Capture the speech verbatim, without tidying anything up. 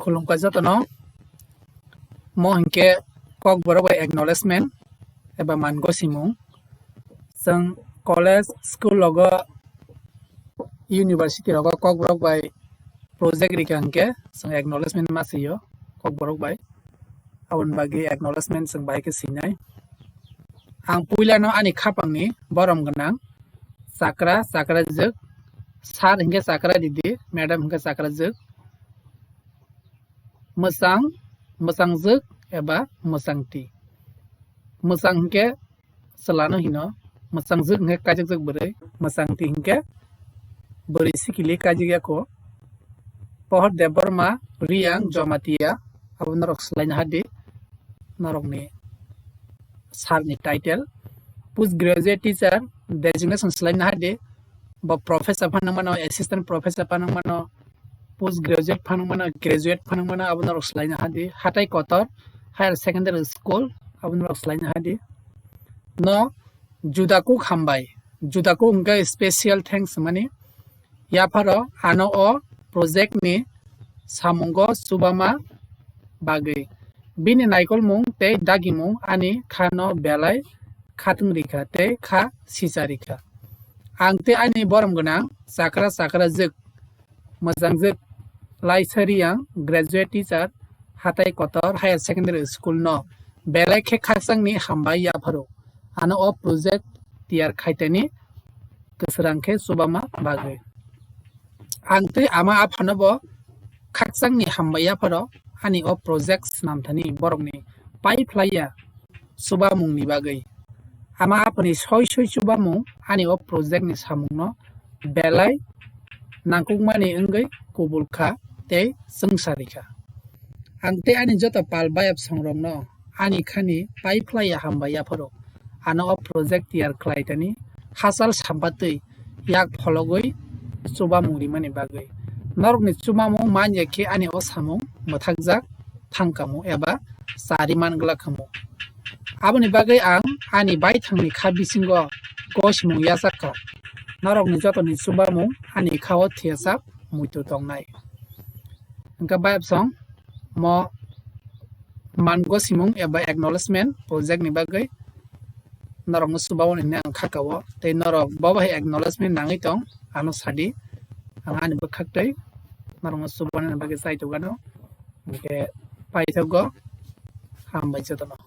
Khulumkha jotono. Mo hinkhe Kokborok bai acknowledgement eba man gosimung. Chwng college, school rogo, university rogo Kokborok bai project rikha hinkhe chwng acknowledgement ma sio Kokborok bai. Aboni bagwi acknowledgement chwng bai khe sinai. Ang puilano ani khapangni borom gwnang chakra, chakrajwk, sir hinkhe chakra didi, madam hinkhe chakrajwk, mwchang, mwchangjwk eba mwchangti. Mwchang hinkhe chwlano hino, mwchangjwk hinkhe kaijakjak bwrwi, mwchangti hinkhe bwrwi sikili kaijak yakho. Pohor Debbarma, Riyang, Jamatia, abo norok swlaina hadi, norokni sir ni title. Post graduate teacher designation swlaina hadi, bo professor phano mano, assistant professor phano mano, post graduate phano mano, graduate phano mano, abo norok swlaina hadi. Hatai Kotor Higher Secondary School, abo norok swlaina hadi. No, juda kuk hambai. Juda kuk hinkhe special thanks mani. Yapharo ano o project ni samungo chubama bagwi. Bini naikolmung tei dagimung ani khano belai khatwng rikha tei kha sicha rikha. Ang tei ani borom gwnang chakra chakrajwk, mwchangjwk Laisa Riyang, graduate teacher, Hatai Kotor Higher Secondary School no belai khe khakchangni hambai yapharo. Ano o project tiyar khaitani kwswrang khe chubama bagwi. Ang tei ama aphano bo khakchangni hambai yapharo ani o project swnamthani borokni pai phlaiya chubamungni bagwi. Ama aphani soi soi chubamung ani o project ni samungno belai nangkukmani wngwi kubul kha tei chwngsa rikha. Ang tei ani joto pal bayap songrokno ani khani pai phlaiya hambai yapharo. Ano o project tiyar khlaitani hachal sampatwi yak phologwi chubamung rimani bagwi. Norokni chubamung manya khe ani o samung mwthakjak thangkhamu eba chari man glak khamu. Aboni bagwi ang ani baithangni kha bisingo gosimung yachak kha. Norokni jotoni chubamung ani kha-o thiyachak muitu tongnai. Hwnkhe bayapsong mo man gosimung eba acknowledgement project ni bagwi norokno chubao hinwi ang kha ka-o. Tei norok bo bai acknowledgement nangwi tong ano sadi. Ang ani bwkhak tei norokno chubani bagwi chai tongano. Hwnkhe paithago, hambai jotono.